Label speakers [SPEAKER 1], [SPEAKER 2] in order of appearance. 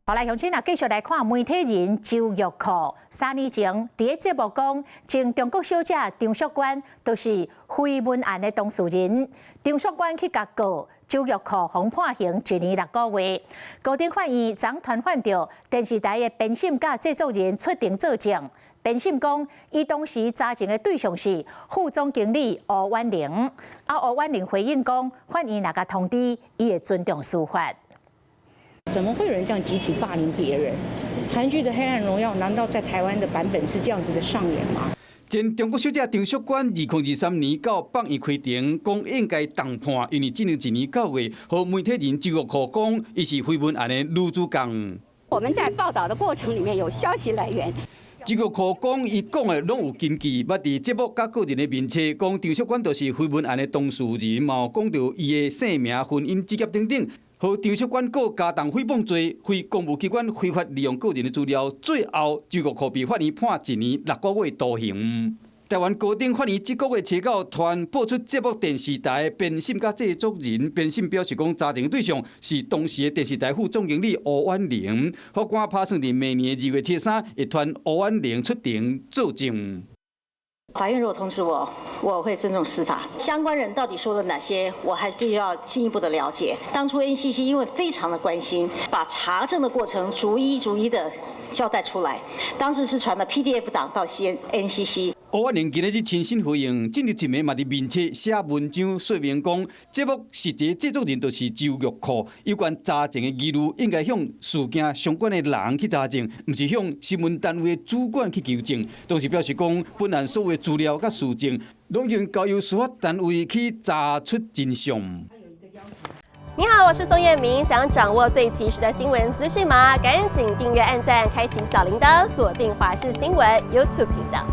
[SPEAKER 1] 好來，鄉親啊，繼續來看媒體人周玉蔻。3年前，佇咧節目講，前中國小姐張淑娟就是緋聞案的當事人。張淑娟去共告，周玉蔻予判刑1年6個月。高等法院昨傳喚著電視台的編審佮製作人出庭作證。編審講，伊當時查證的對象是副總經理吳婉玲。啊，吳婉玲回應講，法院若共通知，伊會尊重司法。
[SPEAKER 2] 怎麼會有人這樣集體霸凌別人？韓劇的《黑暗榮耀》難道在台灣的版本是這樣子的上演嗎？
[SPEAKER 3] 前中國小姐張淑娟2023年到放院開庭，講應該重判，因為進入1年9月，予媒體人周玉蔻講，伊是緋聞案的女主角。
[SPEAKER 4] 我們在報道的過程裡面有消息來源。
[SPEAKER 3] 周玉蔻講，伊講的攏有根據，捌佇節目佮個人的面冊講張淑娟就是緋聞案的當事人，嘛有講著伊的姓名、婚姻、職業等等。予張淑娟告加重誹謗罪，非公務機關非法利用個人的資料，最後周玉蔻被法院判1年6個月徒刑。台灣高等法院這個月初九傳播出節目電視台編審佮製作人編審表示講，查證對象是當時的電視台副總經理吳婉玲。法官拍算佇明年2月初3會傳吳婉玲出庭作證。
[SPEAKER 5] 法院如果通知我，我會尊重司法。相關人到底說了哪些，我還必須要進一步的了解。當初 NCC 因為非常的關心，把查證的過程逐一逐一的交代出來。當時是傳了 PDF 檔到 NCC。
[SPEAKER 3] 吳婉玲今日親身回應，進入一暝嘛佇面冊寫文章說明講，節目實際製作人就是周玉蔻，有關查證的疑慮應該向事件相關的人去查證，毋是向新聞單位的主管去求證。同時表示講，本案所有資料佮事證，攏應交由司法單位去查出真相。
[SPEAKER 6] 你好，我是宋燕明，想掌握最及時的新聞資訊嗎？趕緊訂閱、按讚、開啟小鈴鐺，鎖定華視新聞 YouTube 頻道。